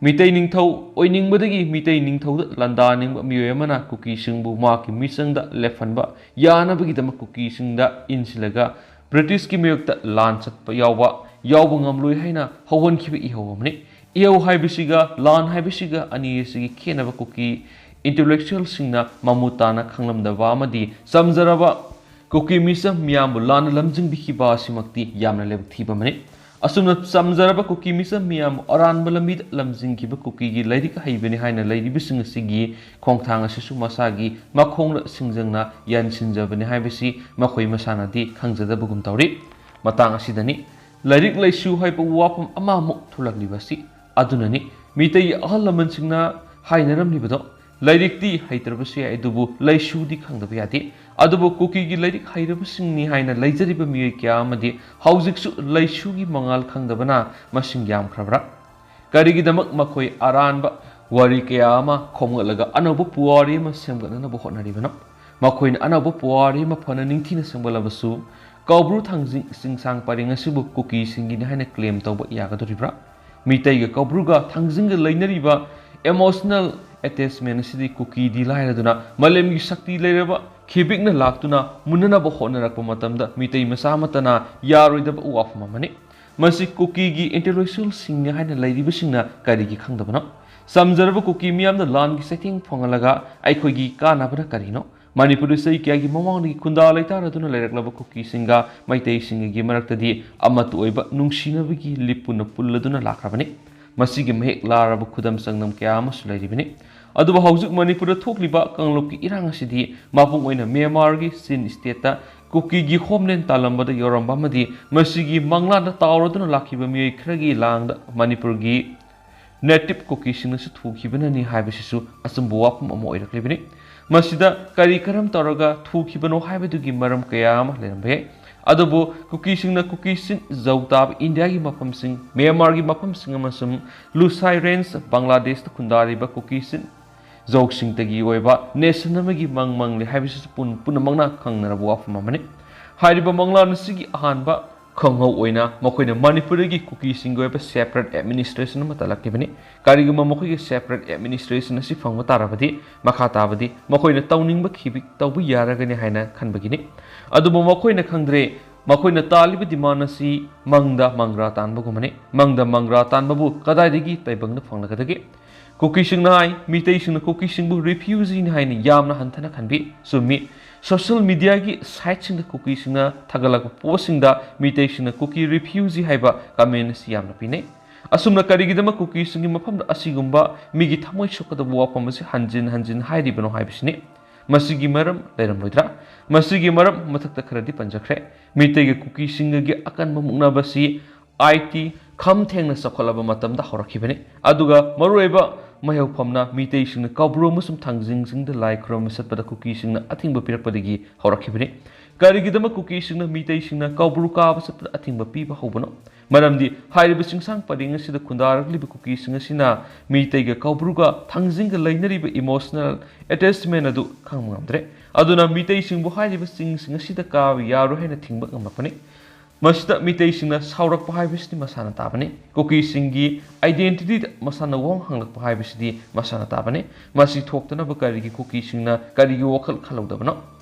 ꯃꯤꯇꯩ ꯅꯤꯡꯊꯧ ꯑꯣꯏꯅꯤꯡꯕꯗꯒꯤ ꯃꯤꯇꯩ ꯅꯤꯡꯊꯧꯗ ꯂꯥꯟꯗꯥꯅꯤꯡꯕ ꯃꯤꯑꯣꯏ ꯑꯃꯅ ꯀꯨꯀꯤꯁꯤꯡꯕꯨ ꯃꯍꯥꯛꯀꯤ ꯃꯤꯆꯪꯗ ꯂꯦꯞꯍꯟꯕ ꯌꯥꯅꯕꯒꯤꯗꯃꯛ ꯀꯨꯀꯤꯁꯤꯡꯗ ꯏꯟꯁꯤꯜꯂꯒ ꯕ꯭ꯔꯤꯇꯤꯁꯀꯤ ꯃꯥꯌꯣꯛꯇ ꯂꯥꯟ ꯆꯠꯄ ꯌꯥꯎꯕ, ꯌꯥꯎꯕ ꯉꯝꯂꯣꯏ ꯍꯥꯏꯅ ꯍꯧꯍꯟꯈꯤꯕ ꯏꯍꯧ ꯑꯃꯅꯤ꯫ ꯏꯍꯧ ꯍꯥꯏꯕꯁꯤꯒ ꯂꯥꯟ ꯍꯥꯏꯕꯁꯤꯒ ꯑꯅꯤ ꯑꯁꯤꯒꯤ ꯈꯦꯠꯅꯕ ꯀꯨꯀꯤ ꯏꯟꯇꯦꯂꯦꯛꯆꯨꯋꯦꯜꯁꯤꯡꯅ ꯃꯃꯨꯠ ꯇꯥꯅ ꯈꯪꯂꯝꯗꯕ ꯑꯃꯗꯤ ꯆꯝꯖꯔꯕ ꯀꯨꯀꯤ ꯃꯤꯆꯝ ꯃꯤꯌꯥꯝꯕꯨ ꯂꯥꯟꯅ ꯂꯝꯖꯤꯡꯕꯤꯈꯤꯕ ꯑꯁꯤꯃꯛꯇꯤ ꯌꯥꯝꯅ ꯂꯥꯏꯕꯛ ꯊꯤꯕ ꯑꯃꯅꯤ꯫ ꯑꯁꯨꯝꯅ ꯆꯝꯖꯔꯕ ꯀꯨꯀꯤ ꯃꯤꯆꯝ ꯃꯤꯌꯥꯝꯕꯨ ꯑꯔꯥꯟꯕ ꯂꯝꯕꯤꯗ ꯂꯝꯖꯤꯡꯈꯤꯕ ꯀꯨꯀꯤꯒꯤ ꯂꯥꯏꯔꯤꯛ ꯍꯩꯕꯅꯤ ꯍꯥꯏꯅ ꯂꯩꯔꯤꯕꯁꯤꯡ ꯑꯁꯤꯒꯤ ꯈꯣꯡꯊꯥꯡ ꯑꯁꯤꯁꯨ ꯃꯁꯥꯒꯤ ꯃꯈꯣꯡꯗ ꯁꯤꯡꯖꯪꯅ ꯌꯥꯟꯁꯤꯟꯖꯕꯅꯤ ꯍꯥꯏꯕꯁꯤ ꯃꯈꯣꯏ ꯃꯁꯥꯅꯗꯤ ꯈꯪꯖꯗꯕꯒꯨꯝ ꯇꯧꯔꯤ꯫ ꯃꯇꯥꯡ ꯑꯁꯤꯗꯅꯤ ꯂꯥꯏꯔꯤꯛ ꯂꯥꯏꯁꯨ ꯍꯥꯏꯕ ꯋꯥꯐꯝ ꯑꯃꯃꯨꯛ ꯊꯣꯛꯂꯛꯂꯤꯕ ꯑꯁꯤ꯫ ꯑꯗꯨꯅꯅꯤ ꯃꯤꯇꯩꯒꯤ ꯑꯍꯜ ꯂꯃꯟꯁꯤꯡꯅ ꯍꯥꯏꯅꯔꯝꯂꯤꯕꯗꯣ, ꯂꯥꯏꯔꯤꯛꯇꯤ ꯍꯩꯇ꯭ꯔꯕꯁꯨ ꯌꯥꯏ, ꯑꯗꯨꯕꯨ ꯂꯩꯁꯨꯗꯤ ꯈꯪꯗꯕ ꯌꯥꯗꯦ꯫ ꯑꯗꯨꯕꯨ ꯀꯨꯀꯤꯒꯤ ꯂꯥꯏꯔꯤꯛ ꯍꯩꯔꯕꯁꯤꯡꯅꯤ ꯍꯥꯏꯅ ꯂꯩꯖꯔꯤꯕ ꯃꯤꯑꯣꯏ ꯀꯌꯥ ꯑꯃꯗꯤ ꯍꯧꯖꯤꯛꯁꯨ ꯂꯩꯁꯨꯒꯤ ꯃꯉꯥꯜ ꯈꯪꯗꯕꯅ ꯃꯁꯤꯡ ꯌꯥꯝꯈ꯭ꯔꯕ꯭ꯔꯥ? ꯀꯔꯤꯒꯤꯗꯃꯛ ꯃꯈꯣꯏ ꯑꯔꯥꯟꯕ ꯋꯥꯔꯤ ꯀꯌꯥ ꯑꯃ ꯈꯣꯝꯒꯠꯂꯒ ꯑꯅꯧꯕ ꯄꯨꯋꯥꯔꯤ ꯑꯃ ꯁꯦꯝꯒꯠꯅꯅꯕ ꯍꯣꯠꯅꯔꯤꯕꯅꯣ? ꯃꯈꯣꯏꯅ ꯑꯅꯧꯕ ꯄꯨꯋꯥꯔꯤ ꯑꯃ ꯐꯅ ꯅꯤꯡꯊꯤꯅ ꯁꯦꯝꯒꯠꯂꯕꯁꯨ, ꯀꯧꯕ꯭ꯔꯨ ꯊꯥꯡꯖꯤꯡ ꯆꯤꯡꯁꯥꯡ ꯄꯔꯦꯡ ꯑꯁꯤꯕꯨ ꯀꯨꯀꯤꯁꯤꯡꯒꯤꯅꯤ ꯍꯥꯏꯅ claim ꯇꯧꯕ ꯌꯥꯒꯗꯧꯔꯤꯕ꯭ꯔꯥ? ꯃꯤꯇꯩꯒ ꯀꯧꯕ꯭ꯔꯨꯒ ꯊꯥꯡꯖꯤꯡꯒ ꯂꯩꯅꯔꯤꯕ emotional attachment ꯑꯁꯤꯗꯤ ꯀꯨꯀꯤꯗꯤ ꯂꯥꯏꯔꯗꯨꯅ ꯃꯥꯂꯦꯝꯒꯤ ꯁꯛꯇꯤ ꯂꯩꯔꯕ ꯈꯤꯕꯤꯛꯅ ꯂꯥꯛꯇꯨꯅ ꯃꯨꯟꯅꯅꯕ ꯍꯣꯠꯅꯔꯛꯄ ꯃꯇꯝꯗ ꯃꯤꯇꯩ ꯃꯆꯥ ꯑꯃꯠꯇꯅ ꯌꯥꯔꯣꯏꯗꯕ ꯋꯥꯐꯝ ꯑꯃꯅꯤ꯫ ꯃꯁꯤ ꯀꯨꯀꯤꯒꯤ intellectualꯁꯤꯡꯅꯤ ꯍꯥꯏꯅ ꯂꯩꯔꯤꯕꯁꯤꯡꯅ ꯀꯔꯤꯒꯤ ꯈꯪꯗꯕꯅꯣ? ꯆꯝꯖꯔꯕ ꯀꯨꯀꯤ ꯃꯤꯌꯥꯝꯅ ꯂꯥꯟꯒꯤ ꯆꯩꯊꯦꯡ ꯐꯪꯍꯜꯂꯒ ꯑꯩꯈꯣꯏꯒꯤ ꯀꯥꯟꯅꯕꯅ ꯀꯔꯤꯅꯣ? ꯃꯅꯤꯄꯨꯔꯗ ꯆꯍꯤ ꯀꯌꯥꯒꯤ ꯃꯃꯥꯡꯗꯒꯤ ꯈꯨꯟꯗꯥ ꯂꯩꯇꯥꯔꯗꯨꯅ ꯂꯩꯔꯛꯂꯕ ꯀꯨꯀꯤꯁꯤꯡꯒ ꯃꯩꯇꯩꯁꯤꯡꯒꯒꯤ ꯃꯔꯛꯇꯗꯤ ꯑꯃꯠꯇ ꯑꯣꯏꯕ ꯅꯨꯡꯁꯤꯅꯕꯒꯤ ꯂꯤꯞꯄꯨꯅ ꯄꯨꯜꯂꯗꯨꯅ ꯂꯥꯛꯈ꯭ꯔꯕꯅꯤ꯫ ꯃꯁꯤꯒꯤ ꯃꯍꯦꯛ ꯂꯥꯔꯕ ꯈꯨꯗꯝ ꯆꯥꯡꯗꯝ ꯀꯌꯥ ꯑꯃꯁꯨ ꯂꯩꯔꯤꯕꯅꯤ꯫ ꯑꯗꯨꯕꯨ ꯍꯧꯖꯤꯛ ꯃꯅꯤꯄꯨꯔꯗ ꯊꯣꯛꯂꯤꯕ ꯀꯥꯡꯂꯨꯞꯀꯤ ꯏꯔꯥꯡ ꯑꯁꯤꯗꯤ ꯃꯄꯨꯡ ꯑꯣꯏꯅ ꯃ꯭ꯌꯥꯟꯃꯥꯔꯒꯤ ꯆꯤꯟ stateꯇ ꯀꯨꯀꯤꯒꯤ homeland ꯇꯥꯜꯂꯝꯕꯗ ꯌꯧꯔꯝꯕ ꯑꯃꯗꯤ ꯃꯁꯤꯒꯤ ꯃꯪꯂꯥꯟꯗ ꯇꯥꯎꯔꯗꯨꯅ ꯂꯥꯛꯈꯤꯕ ꯃꯤꯑꯣꯏ ꯈꯔꯒꯤ ꯂꯥꯡꯗ ꯃꯅꯤꯄꯨꯔꯒꯤ native ꯀꯨꯀꯤꯁꯤꯡꯅꯁꯨ ꯊꯨꯈꯤꯕꯅꯅꯤ ꯍꯥꯏꯕꯁꯤꯁꯨ ꯑꯆꯨꯝꯕ ꯋꯥꯐꯝ ꯑꯃ ꯑꯣꯏꯔꯛꯂꯤꯕꯅꯤ꯫ ꯃꯁꯤꯗ ꯀꯔꯤ ꯀꯔꯝ ꯇꯧꯔꯒ ꯊꯨꯈꯤꯕꯅꯣ ꯍꯥꯏꯕꯗꯨꯒꯤ ꯃꯔꯝ ꯀꯌꯥ ꯑꯃ ꯂꯩꯔꯝꯕ ꯌꯥꯏ꯫ ꯑꯗꯨꯕꯨ ꯀꯨꯀꯤꯁꯤꯡꯅ ꯀꯨꯀꯤ ꯆꯤꯟ ꯖꯧ ꯇꯥꯕ ꯏꯟꯗꯤꯌꯥꯒꯤ ꯃꯐꯝꯁꯤꯡ, ꯃ꯭ꯌꯥꯟꯃꯥꯔꯒꯤ ꯃꯐꯝꯁꯤꯡ ꯑꯃꯁꯨꯡ ꯂꯨꯁꯥꯏ ꯔꯦꯟꯖ, ꯕꯪꯒ꯭ꯂꯥꯗꯦꯁꯇ ꯈꯨꯟꯗꯥꯔꯤꯕ ꯀꯨꯀꯤ ꯆꯤꯟ ꯖꯧꯁꯤꯡꯇꯒꯤ ꯑꯣꯏꯕ nation ꯑꯃꯒꯤ ꯃꯪ ꯃꯪꯂꯤ ꯍꯥꯏꯕꯁꯤꯁꯨ ꯄꯨꯝ-, ꯄꯨꯝꯅꯃꯛꯅ ꯈꯪꯅꯔꯕ ꯋꯥꯐꯝ ꯑꯃꯅꯤ꯫ ꯍꯥꯏꯔꯤꯕ ꯃꯪꯂꯥꯟ ꯑꯁꯤꯒꯤ ꯑꯍꯥꯟꯕ ꯈꯣꯡꯍꯧ ꯑꯣꯏꯅ ꯃꯈꯣꯏꯅ ꯃꯅꯤꯄꯨꯔꯗꯒꯤ ꯀꯨꯀꯤꯁꯤꯡꯒꯤ ꯑꯣꯏꯕ separate administration ꯑꯃ ꯇꯥꯜꯂꯛꯈꯤꯕꯅꯤ꯫ ꯀꯔꯤꯒꯨꯝꯕ ꯃꯈꯣꯏꯒꯤ separate administration ꯑꯁꯤ ꯐꯪꯕ ꯇꯥꯔꯕꯗꯤ, ꯃꯈꯥ ꯇꯥꯕꯗꯤ ꯃꯈꯣꯏꯅ ꯇꯧꯅꯤꯡꯕ ꯈꯤꯕꯤꯛ ꯇꯧꯕ ꯌꯥꯔꯒꯅꯤ ꯍꯥꯏꯅ ꯈꯟꯕꯒꯤꯅꯤ꯫ ꯑꯗꯨꯕꯨ ꯃꯈꯣꯏꯅ ꯈꯪꯗ꯭ꯔꯦ, ꯃꯈꯣꯏꯅ ꯇꯥꯜꯂꯤꯕ demand ꯑꯁꯤ ꯃꯪꯗ ꯃꯪꯒ꯭ꯔꯥ ꯇꯥꯟꯕꯒꯨꯝꯕꯅꯤ꯫ ꯃꯪꯗ ꯃꯪꯒ꯭ꯔꯥ ꯇꯥꯟꯕꯕꯨ ꯀꯗꯥꯏꯗꯒꯤ ꯇꯥꯏꯕꯪꯗ ꯐꯪꯂꯒꯗꯒꯦ? ꯀꯨꯀꯤꯁꯤꯡꯅ ꯍꯥꯏ, ꯃꯤꯇꯩꯁꯤꯡꯅ ꯀꯨꯀꯤꯁꯤꯡꯕꯨ refugeeꯅꯤ ꯍꯥꯏꯅ ꯌꯥꯝꯅ ꯍꯟꯊꯅ ꯈꯟꯕꯤ꯫ ꯆꯨꯝꯃꯤ, social mediaꯒꯤ siteꯁꯤꯡꯗ ꯀꯨꯀꯤꯁꯤꯡꯅ ꯊꯥꯒꯠꯂꯛꯄ postꯁꯤꯡꯗ ꯃꯤꯇꯩꯁꯤꯡꯅ ꯀꯨꯀꯤ refugee ꯍꯥꯏꯕ comment ꯑꯁꯤ ꯌꯥꯝꯅ ꯄꯤꯅꯩ꯫ ꯑꯁꯨꯝꯅ ꯀꯔꯤꯒꯤꯗꯃꯛ ꯀꯨꯀꯤꯁꯤꯡꯒꯤ ꯃꯐꯝꯗ ꯑꯁꯤꯒꯨꯝꯕ ꯃꯤꯒꯤ ꯊꯃꯣꯏ ꯁꯣꯛꯀꯗꯕ ꯋꯥꯐꯝ ꯑꯁꯤ ꯍꯟꯖꯤꯟ ꯍꯟꯖꯤꯟ ꯍꯥꯏꯔꯤꯕꯅꯣ ꯍꯥꯏꯕꯁꯤꯅꯤ꯫ ꯃꯁꯤꯒꯤ ꯃꯔꯝ ꯂꯩꯔꯝꯂꯣꯏꯗ꯭ꯔꯥ? ꯃꯁꯤꯒꯤ ꯃꯔꯝ ꯃꯊꯛꯇ ꯈꯔꯗꯤ ꯄꯟꯖꯈ꯭ꯔꯦ꯫ ꯃꯤꯇꯩꯒ ꯀꯨꯀꯤꯁꯤꯡꯒꯒꯤ ꯑꯀꯟꯕ ꯃꯨꯛꯅꯕꯁꯤ IT ꯈꯝ ꯊꯦꯡꯅ ꯆꯥꯎꯈꯠꯂꯕ ꯃꯇꯝꯗ ꯍꯧꯔꯛꯈꯤꯕꯅꯤ꯫ ꯑꯗꯨꯒ ꯃꯔꯨꯑꯣꯏꯕ ꯃꯩ ꯍꯧꯐꯝꯅ ꯃꯤꯇꯩꯁꯤꯡꯅ ꯀꯧꯕ꯭ꯔꯨ ꯑꯃꯁꯨꯡ ꯊꯥꯡꯖꯤꯡ ꯆꯤꯡꯗ ꯂꯥꯏ ꯈꯨꯔꯨꯝꯕ ꯆꯠꯄꯗ ꯀꯨꯀꯤꯁꯤꯡꯅ ꯑꯊꯤꯡꯕ ꯄꯤꯔꯛꯄꯗꯒꯤ ꯍꯧꯔꯛꯈꯤꯕꯅꯤ꯫ ꯀꯔꯤꯒꯤꯗꯃꯛ ꯀꯨꯀꯤꯁꯤꯡꯅ ꯃꯤꯇꯩꯁꯤꯡꯅ ꯀꯧꯕ꯭ꯔꯨ ꯀꯥꯕ ꯆꯠꯄꯗ ꯑꯊꯤꯡꯕ ꯄꯤꯕ ꯍꯧꯕꯅꯣ? ꯃꯔꯝꯗꯤ ꯍꯥꯏꯔꯤꯕ ꯆꯤꯡꯁꯥꯡ ꯄꯔꯦꯡ ꯑꯁꯤꯗ ꯈꯨꯟꯗꯥꯔꯛꯂꯤꯕ ꯀꯨꯀꯤꯁꯤꯡ ꯑꯁꯤꯅ ꯃꯤꯇꯩꯒ ꯀꯧꯕ꯭ꯔꯨꯒ ꯊꯥꯡꯖꯤꯡꯒ ꯂꯩꯅꯔꯤꯕ emotional attachment ꯑꯗꯨ ꯈꯪꯕ ꯉꯝꯗ꯭ꯔꯦ꯫ ꯑꯗꯨꯅ ꯃꯤꯇꯩꯁꯤꯡꯕꯨ ꯍꯥꯏꯔꯤꯕ ꯆꯤꯡꯁꯤꯡ ꯑꯁꯤꯗ ꯀꯥꯕ ꯌꯥꯔꯣꯏ ꯍꯥꯏꯅ ꯊꯤꯡꯕ ꯉꯝꯂꯛꯄꯅꯤ꯫ ꯃꯁꯤꯗ ꯃꯤꯇꯩꯁꯤꯡꯅ ꯁꯥꯎꯔꯛꯄ ꯍꯥꯏꯕꯁꯤꯗꯤ ꯃꯁꯥꯅ ꯇꯥꯕꯅꯤ꯫ ꯀꯨꯀꯤꯁꯤꯡꯒꯤ identityꯗ ꯃꯁꯥꯅ ꯋꯥꯍꯪ ꯍꯪꯂꯛꯄ ꯍꯥꯏꯕꯁꯤꯗꯤ ꯃꯁꯥꯅ ꯇꯥꯕꯅꯤ꯫ ꯃꯁꯤ ꯊꯣꯛꯇꯅꯕ ꯀꯔꯤꯒꯤ ꯀꯨꯀꯤꯁꯤꯡꯅ ꯀꯔꯤꯒꯤ ꯋꯥꯈꯜ ꯈꯜꯍꯧꯗꯕꯅꯣ?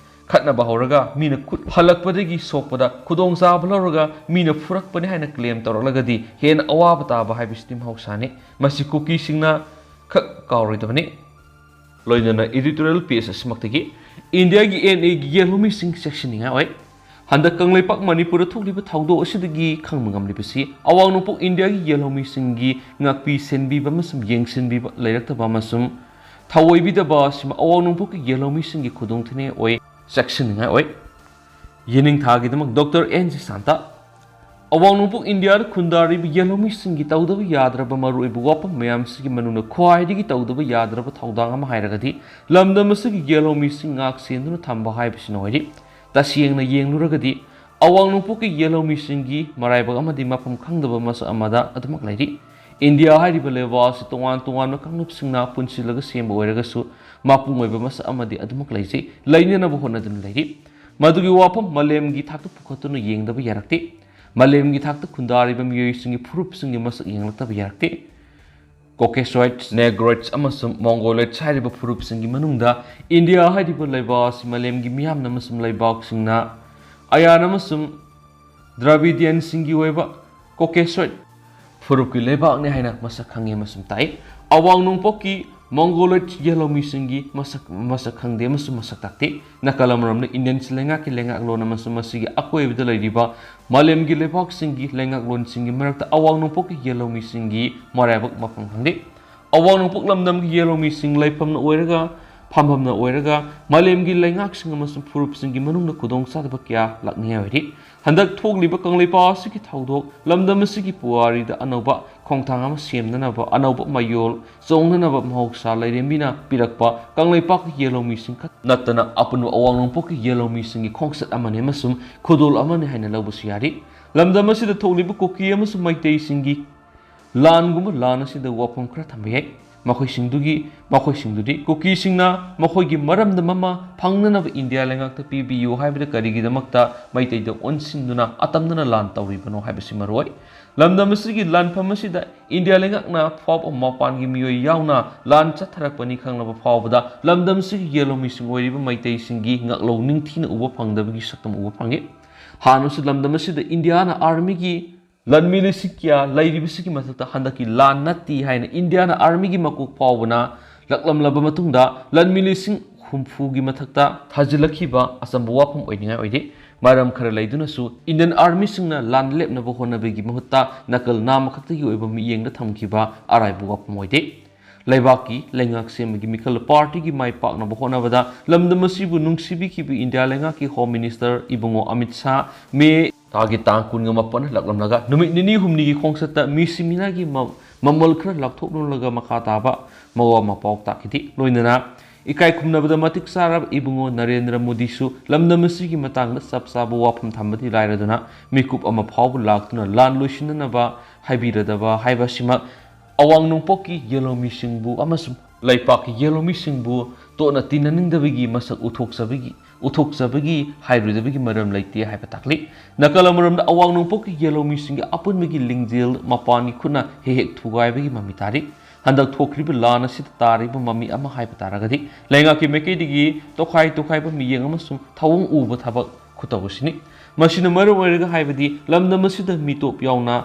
ꯈꯠꯅꯕ ꯍꯧꯔꯒ ꯃꯤꯅ ꯈꯨꯠ ꯍꯜꯂꯛꯄꯗꯒꯤ ꯁꯣꯛꯄꯗ ꯈꯨꯗꯣꯡꯆꯥꯕ ꯂꯧꯔꯒ ꯃꯤꯅ ꯐꯨꯔꯛꯄꯅꯤ ꯍꯥꯏꯅ claim ꯇꯧꯔꯛꯂꯒꯗꯤ ꯍꯦꯟꯅ ꯑꯋꯥꯕ ꯇꯥꯕ ꯍꯥꯏꯕꯁꯤꯗꯤ ꯃꯍꯧꯁꯥꯅꯤ꯫ ꯃꯁꯤ ꯀꯨꯀꯤꯁꯤꯡꯅ ꯈꯛ ꯀꯥꯎꯔꯣꯏꯗꯕꯅꯤ꯫ ꯂꯣꯏꯅꯅ editorial page ꯑꯁꯤꯃꯛꯇꯒꯤ ꯏꯟꯗꯤꯌꯥꯒꯤ NAꯒꯤ ꯌꯦꯜꯍꯧꯃꯤꯁꯤꯡ ꯆꯦꯛꯁꯤꯟꯅꯤꯡꯉꯥꯏ ꯑꯣꯏ꯫ ꯍꯟꯗꯛ ꯀꯪꯂꯩꯄꯥꯛ ꯃꯅꯤꯄꯨꯔꯗ ꯊꯣꯛꯂꯤꯕ ꯊꯧꯗꯣꯛ ꯑꯁꯤꯗꯒꯤ ꯈꯪꯕ ꯉꯝꯂꯤꯕꯁꯤ, ꯑꯋꯥꯡ ꯅꯣꯡꯄꯣꯛ ꯏꯟꯗꯤꯌꯥꯒꯤ ꯌꯦꯜꯍꯧꯃꯤꯁꯤꯡꯒꯤ ꯉꯥꯛꯄꯤ ꯁꯦꯟꯕꯤꯕ ꯑꯃꯁꯨꯡ ꯌꯦꯡꯁꯤꯟꯕꯤꯕ ꯂꯩꯔꯛꯇꯕ ꯑꯃꯁꯨꯡ ꯊꯑꯣꯏꯕꯤꯗꯕ ꯑꯁꯤꯃ ꯑꯋꯥꯡ ꯅꯣꯡꯄꯣꯛꯀꯤ ꯌꯦꯜꯍꯧꯃꯤꯁꯤꯡꯒꯤ ꯈꯨꯗꯣꯡꯊꯤꯅꯤꯡꯉꯥꯏ ꯑꯣꯏ꯫ ꯆꯦꯛꯁꯤꯟꯅꯤꯡꯉꯥꯏ ꯑꯣꯏ꯫ ꯌꯦꯅꯤꯡꯊꯥꯒꯤꯗꯃꯛ ꯗꯣꯛꯇꯔ ꯑꯦꯟ ꯖꯤ ꯁꯥꯟꯇ꯫ ꯑꯋꯥꯡ ꯅꯣꯡꯄꯣꯛ ꯏꯟꯗꯤꯌꯥꯗ ꯈꯨꯟꯗꯥꯔꯤꯕ ꯌꯦꯜꯍꯧꯃꯤꯁꯤꯡꯒꯤ ꯇꯧꯗꯕ ꯌꯥꯗ꯭ꯔꯕ ꯃꯔꯨꯑꯣꯏꯕ ꯋꯥꯐꯝ ꯃꯌꯥꯝꯁꯤꯒꯤ ꯃꯅꯨꯡꯗ ꯈ꯭ꯋꯥꯏꯗꯒꯤ ꯇꯧꯗꯕ ꯌꯥꯗ꯭ꯔꯕ ꯊꯧꯗꯥꯡ ꯑꯃ ꯍꯥꯏꯔꯒꯗꯤ ꯂꯝꯗꯝ ꯑꯁꯤꯒꯤ ꯌꯦꯜꯍꯧꯃꯤꯁꯤꯡ ꯉꯥꯛ ꯁꯦꯟꯗꯨꯅ ꯊꯝꯕ ꯍꯥꯏꯕꯁꯤꯅ ꯑꯣꯏꯔꯤ꯫ ꯇꯁꯦꯡꯅ ꯌꯦꯡꯂꯨꯔꯒꯗꯤ ꯑꯋꯥꯡ ꯅꯣꯡꯄꯣꯛꯀꯤ ꯌꯦꯜꯍꯧꯃꯤꯁꯤꯡꯒꯤ ꯃꯔꯥꯏꯕꯛ ꯑꯃꯗꯤ ꯃꯐꯝ ꯈꯪꯗꯕ ꯃꯁꯛ ꯑꯃꯗ ꯑꯗꯨꯃꯛ ꯂꯩꯔꯤ꯫ ꯏꯟꯗꯤꯌꯥ ꯍꯥꯏꯔꯤꯕ ꯂꯩꯕꯥꯛ ꯑꯁꯤ ꯇꯣꯉꯥꯟ ꯇꯣꯉꯥꯟꯕ ꯀꯥꯡꯂꯨꯞꯁꯤꯡꯅ ꯄꯨꯟꯁꯤꯜꯂꯒ ꯁꯦꯝꯕ ꯑꯣꯏꯔꯒꯁꯨ ꯃꯄꯨꯡ ꯑꯣꯏꯕ ꯃꯁꯛ ꯑꯃꯗꯤ ꯑꯗꯨꯃꯛ ꯂꯩꯖꯩ, ꯂꯩꯅꯅꯕ ꯍꯣꯠꯅꯗꯨꯅ ꯂꯩꯔꯤ꯫ ꯃꯗꯨꯒꯤ ꯋꯥꯐꯝ ꯃꯥꯂꯦꯝꯒꯤ ꯊꯥꯛꯇ ꯄꯨꯈꯠꯇꯨꯅ ꯌꯦꯡꯗꯕ ꯌꯥꯔꯛꯇꯦ꯫ ꯃꯥꯂꯦꯝꯒꯤ ꯊꯥꯛꯇ ꯈꯨꯟꯗꯥꯔꯤꯕ ꯃꯤꯑꯣꯏꯁꯤꯡꯒꯤ ꯐꯨꯔꯨꯞꯁꯤꯡꯒꯤ ꯃꯁꯛ ꯌꯦꯡꯂꯛꯇꯕ ꯌꯥꯔꯛꯇꯦ꯫ Caucasoids, Negroids ꯑꯃꯁꯨꯡ Mongoloids ꯍꯥꯏꯔꯤꯕ ꯐꯨꯔꯨꯞꯁꯤꯡꯒꯤ ꯃꯅꯨꯡꯗ ꯏꯟꯗꯤꯌꯥ ꯍꯥꯏꯔꯤꯕ ꯂꯩꯕꯥꯛ ꯑꯁꯤ ꯃꯥꯂꯦꯝꯒꯤ ꯃꯤꯌꯥꯝꯅ ꯑꯃꯁꯨꯡ ꯂꯩꯕꯥꯛꯁꯤꯡꯅ Aryan ꯑꯃꯁꯨꯡ Dravidianꯁꯤꯡꯒꯤ ꯑꯣꯏꯕ Caucasoid ꯐꯨꯔꯨꯞꯀꯤ ꯂꯩꯕꯥꯛꯅꯤ ꯍꯥꯏꯅ ꯃꯁꯛ ꯈꯪꯉꯤ ꯑꯃꯁꯨꯡ ꯇꯥꯛꯏ꯫ ꯑꯋꯥꯡ ꯅꯣꯡꯄꯣꯛꯀꯤ Mongoloid ꯌꯦꯜꯍꯧꯃꯤꯁꯤꯡꯒꯤ ꯃꯁꯛ, ꯃꯁꯛ ꯈꯪꯗꯦ ꯑꯃꯁꯨꯡ ꯃꯁꯛ ꯇꯥꯛꯇꯦ꯫ ꯅꯥꯀꯜ ꯑꯃꯔꯣꯝꯗ Indian ꯂꯩꯉꯥꯛꯀꯤ ꯂꯩꯉꯥꯛꯂꯣꯟ ꯑꯃꯁꯨꯡ ꯃꯁꯤꯒꯤ ꯑꯀꯣꯏꯕꯗ ꯂꯩꯔꯤꯕ ꯃꯥꯂꯦꯝꯒꯤ ꯂꯩꯕꯥꯛꯁꯤꯡꯒꯤ ꯂꯩꯉꯥꯛꯂꯣꯟꯁꯤꯡꯒꯤ ꯃꯔꯛꯇ ꯑꯋꯥꯡ ꯅꯣꯡꯄꯣꯛꯀꯤ ꯌꯦꯜꯍꯧꯃꯤꯁꯤꯡꯒꯤ ꯃꯔꯥꯏꯕꯛ ꯃꯐꯝ ꯈꯪꯗꯦ꯫ ꯑꯋꯥꯡ ꯅꯣꯡꯄꯣꯛ ꯂꯝꯗꯝꯒꯤ ꯌꯦꯜꯍꯧꯃꯤꯁꯤꯡ ꯂꯩꯐꯝꯅ ꯑꯣꯏꯔꯒ ꯐꯝꯐꯝꯅ ꯑꯣꯏꯔꯒ ꯃꯥꯂꯦꯝꯒꯤ ꯂꯩꯉꯥꯛꯁꯤꯡ ꯑꯃꯁꯨꯡ ꯐꯨꯔꯨꯞꯁꯤꯡꯒꯤ ꯃꯅꯨꯡꯗ ꯈꯨꯗꯣꯡꯆꯥꯗꯕ ꯀꯌꯥ ꯂꯥꯛꯅꯤꯡꯉꯥꯏ ꯑꯣꯏꯔꯤ꯫ ꯍꯟꯗꯛ ꯊꯣꯛꯂꯤꯕ ꯀꯪꯂꯩꯄꯥꯛ ꯑꯁꯤꯒꯤ ꯊꯧꯗꯣꯛ, ꯂꯝꯗꯝ ꯑꯁꯤꯒꯤ ꯄꯨꯋꯥꯔꯤꯗ ꯑꯅꯧꯕ ꯈꯣꯡꯊꯥꯡ ꯑꯃ ꯁꯦꯝꯅꯅꯕ, ꯑꯅꯧꯕ ꯃꯌꯣꯜ ꯆꯣꯡꯅꯅꯕ ꯃꯍꯧꯁꯥ ꯂꯥꯏꯔꯦꯝꯕꯤꯅ ꯄꯤꯔꯛꯄ ꯀꯪꯂꯩꯄꯥꯛꯀꯤ ꯌꯦꯜꯍꯧꯃꯤꯁꯤꯡ ꯈꯛ ꯅꯠꯇꯅ ꯑꯄꯨꯟꯕ ꯑꯋꯥꯡ ꯅꯣꯡꯄꯣꯛꯀꯤ ꯌꯦꯜꯍꯧꯃꯤꯁꯤꯡꯒꯤ ꯈꯣꯡꯆꯠ ꯑꯃꯅꯤ ꯑꯃꯁꯨꯡ ꯈꯨꯗꯣꯜ ꯑꯃꯅꯤ ꯍꯥꯏꯅ ꯂꯧꯕꯁꯨ ꯌꯥꯔꯤ꯫ ꯂꯝꯗꯝ ꯑꯁꯤꯗ ꯊꯣꯛꯂꯤꯕ ꯀꯨꯀꯤ ꯑꯃꯁꯨꯡ ꯃꯩꯇꯩꯁꯤꯡꯒꯤ ꯂꯥꯟꯒꯨꯝꯕ ꯂꯥꯟ ꯑꯁꯤꯗ ꯋꯥꯐꯝ ꯈꯔ ꯊꯝꯕ ꯌꯥꯏ꯫ ꯃꯈꯣꯏꯁꯤꯡꯗꯨꯒꯤ, ꯃꯈꯣꯏꯁꯤꯡꯗꯨꯗꯤ ꯀꯨꯀꯤꯁꯤꯡꯅ ꯃꯈꯣꯏꯒꯤ ꯃꯔꯝꯗꯝ ꯑꯃ ꯐꯪꯅꯅꯕ ꯏꯟꯗꯤꯌꯥ ꯂꯩꯉꯥꯛꯇ ꯄꯤꯕꯤꯌꯨ ꯍꯥꯏꯕꯗ ꯀꯔꯤꯒꯤꯗꯃꯛꯇ ꯃꯩꯇꯩꯗ ꯑꯣꯟꯁꯤꯟꯗꯨꯅ ꯑꯇꯝꯅꯅ ꯂꯥꯟ ꯇꯧꯔꯤꯕꯅꯣ ꯍꯥꯏꯕꯁꯤ ꯃꯔꯨꯑꯣꯏ꯫ ꯂꯝꯗꯝ ꯑꯁꯤꯒꯤ ꯂꯥꯟꯐꯝ ꯑꯁꯤꯗ ꯏꯟꯗꯤꯌꯥ ꯂꯩꯉꯥꯛꯅ ꯐꯥꯎꯕ ꯃꯄꯥꯟꯒꯤ ꯃꯤꯑꯣꯏ ꯌꯥꯎꯅ ꯂꯥꯟ ꯆꯠꯊꯔꯛꯄꯅꯤ ꯈꯪꯂꯕ ꯐꯥꯎꯕꯗ ꯂꯝꯗꯝ ꯑꯁꯤꯒꯤ ꯌꯦꯜꯍꯧꯃꯤꯁꯤꯡ ꯑꯣꯏꯔꯤꯕ ꯃꯩꯇꯩꯁꯤꯡꯒꯤ ꯉꯛꯂꯧ ꯅꯤꯡꯊꯤꯅ ꯎꯕ ꯐꯪꯗꯕꯒꯤ ꯁꯛꯇꯝ ꯎꯕ ꯐꯪꯉꯤ꯫ ꯍꯥꯟꯅꯁꯨ ꯂꯝꯗꯝ ꯑꯁꯤꯗ ꯏꯟꯗꯤꯌꯥꯅ ꯑꯥꯔꯃꯤꯒꯤ ꯂꯥꯟꯃꯤ ꯂꯤꯁꯤꯡ ꯀꯌꯥ ꯂꯩꯔꯤꯕꯁꯤꯒꯤ ꯃꯊꯛꯇ ꯍꯟꯗꯛꯀꯤ ꯂꯥꯟ ꯅꯠꯇꯦ ꯍꯥꯏꯅ ꯏꯟꯗꯤꯌꯥꯅ ꯑꯥꯔꯃꯤꯒꯤ ꯃꯀꯣꯛ ꯐꯥꯎꯕꯅ ꯂꯥꯛꯂꯝꯂꯕ ꯃꯇꯨꯡꯗ ꯂꯥꯟꯃꯤ ꯂꯤꯁꯤꯡ ꯍꯨꯝꯐꯨꯒꯤ ꯃꯊꯛꯇ ꯊꯥꯖꯤꯜꯂꯛꯈꯤꯕ ꯑꯆꯝꯕ ꯋꯥꯐꯝ ꯑꯣꯏꯅꯤꯡꯉꯥꯏ ꯑꯣꯏꯗꯦ꯫ ꯃꯔꯝ ꯈꯔ ꯂꯩꯗꯨꯅꯁꯨ ꯏꯟꯗꯤꯌꯟ ꯑꯥꯔꯃꯤꯁꯤꯡꯅ ꯂꯥꯟ ꯂꯦꯞꯅꯕ ꯍꯣꯠꯅꯕꯒꯤ ꯃꯍꯨꯠꯇ ꯅꯥꯀꯜ ꯅꯥꯝꯃ ꯈꯛꯇꯒꯤ ꯑꯣꯏꯕ ꯃꯤꯠꯌꯦꯡꯗ ꯊꯝꯈꯤꯕ ꯑꯔꯥꯏꯕ ꯋꯥꯐꯝ ꯑꯣꯏꯗꯦ꯫ ꯂꯩꯕꯥꯛꯀꯤ ꯂꯩꯉꯥꯛ ꯁꯦꯝꯕꯒꯤ ꯃꯤꯈꯜ ꯄꯥꯔꯇꯤꯒꯤ ꯃꯥꯏ ꯄꯥꯛꯅꯕ ꯍꯣꯠꯅꯕꯗ ꯂꯝꯗꯝ ꯑꯁꯤꯕꯨ ꯅꯨꯡꯁꯤꯕꯤꯈꯤꯕ ꯏꯟꯗꯤꯌꯥ ꯂꯩꯉꯥꯛꯀꯤ ꯍꯣꯝ ꯃꯤꯅꯤꯁꯇꯔ ꯏꯕꯨꯡꯉꯣ ꯑꯃꯤꯠ ꯁꯥꯍ ꯃꯦ ꯊꯥꯒꯤ ꯇꯥꯡ ꯀꯨꯟꯒ ꯃꯥꯄꯟ ꯂꯥꯛꯂꯝꯂꯒ ꯅꯨꯃꯤꯠ ꯅꯤꯅꯤ ꯍꯨꯝꯅꯤꯒꯤ ꯈꯣꯡꯆꯠꯇ ꯃꯤꯁꯤ ꯃꯤꯅꯥꯒꯤ ꯃ-, ꯃꯃꯜ ꯈꯔ ꯂꯥꯞꯊꯣꯛꯂꯨꯔꯒ ꯃꯈꯥ ꯇꯥꯕ ꯃꯋꯥ ꯃꯄꯥꯎ ꯇꯥꯛꯈꯤꯗꯦ꯫ ꯂꯣꯏꯅꯅ ꯏꯀꯥꯏ ꯈꯨꯝꯅꯕꯗ ꯃꯇꯤꯛ ꯆꯥꯔꯕ ꯏꯕꯨꯡꯉꯣ ꯅꯔꯦꯟꯗ꯭ꯔ ꯃꯣꯗꯤꯁꯨ ꯂꯝꯗꯝ ꯑꯁꯤꯒꯤ ꯃꯇꯥꯡꯗ ꯆꯞ ꯆꯥꯕ ꯋꯥꯐꯝ ꯊꯝꯕꯗꯤ ꯂꯥꯏꯔꯗꯨꯅ ꯃꯤꯀꯨꯞ ꯑꯃ ꯐꯥꯎꯕ ꯂꯥꯛꯇꯨꯅ ꯂꯥꯟ ꯂꯣꯏꯁꯤꯟꯅꯅꯕ ꯍꯥꯏꯕꯤꯔꯗꯕ ꯍꯥꯏꯕ ꯑꯁꯤꯃꯛ ꯑꯋꯥꯡ ꯅꯣꯡꯄꯣꯛꯀꯤ ꯌꯦꯜꯍꯧꯃꯤꯁꯤꯡꯕꯨ ꯑꯃꯁꯨꯡ ꯂꯩꯄꯥꯛꯀꯤ ꯌꯦꯜꯍꯧꯃꯤꯁꯤꯡꯕꯨ ꯇꯣꯠꯅ ꯇꯤꯟꯅꯅꯤꯡꯗꯕꯒꯤ ꯃꯁꯛ ꯎꯠꯊꯣꯛꯆꯕꯒꯤ, ꯎꯠꯊꯣꯛꯆꯕꯒꯤ ꯍꯥꯏꯔꯣꯏꯗꯕꯒꯤ ꯃꯔꯝ ꯂꯩꯇꯦ ꯍꯥꯏꯕ ꯇꯥꯛꯂꯤ꯫ ꯅꯥꯀꯜ ꯑꯃꯔꯣꯝꯗ ꯑꯋꯥꯡ ꯅꯣꯡꯄꯣꯛꯀꯤ ꯌꯦꯜꯍꯧꯃꯤꯁꯤꯡꯒꯤ ꯑꯄꯨꯟꯕꯒꯤ ꯂꯤꯡꯖꯦꯜ ꯃꯄꯥꯟꯒꯤ ꯈꯨꯠꯅ ꯍꯦꯛ ꯍꯦꯛ ꯊꯨꯒꯥꯏꯕꯒꯤ ꯃꯃꯤ ꯇꯥꯔꯤ꯫ ꯍꯟꯗꯛ ꯊꯣꯛꯈ꯭ꯔꯤꯕ ꯂꯥꯟ ꯑꯁꯤꯗ ꯇꯥꯔꯤꯕ ꯃꯃꯤ ꯑꯃ ꯍꯥꯏꯕ ꯇꯥꯔꯒꯗꯤ ꯂꯩꯉꯥꯛꯀꯤ ꯃꯥꯏꯀꯩꯗꯒꯤ ꯇꯣꯈꯥꯏ ꯇꯣꯈꯥꯏꯕ ꯃꯤꯠꯌꯦꯡ ꯑꯃꯁꯨꯡ ꯊꯧꯑꯣꯡ ꯎꯕ ꯊꯕꯛ ꯈꯨꯇꯧ ꯑꯁꯤꯅꯤ꯫ ꯃꯁꯤꯅ ꯃꯔꯝ ꯑꯣꯏꯔꯒ ꯍꯥꯏꯕꯗꯤ ꯂꯝꯗꯝ ꯑꯁꯤꯗ ꯃꯤꯇꯣꯞ ꯌꯥꯎꯅ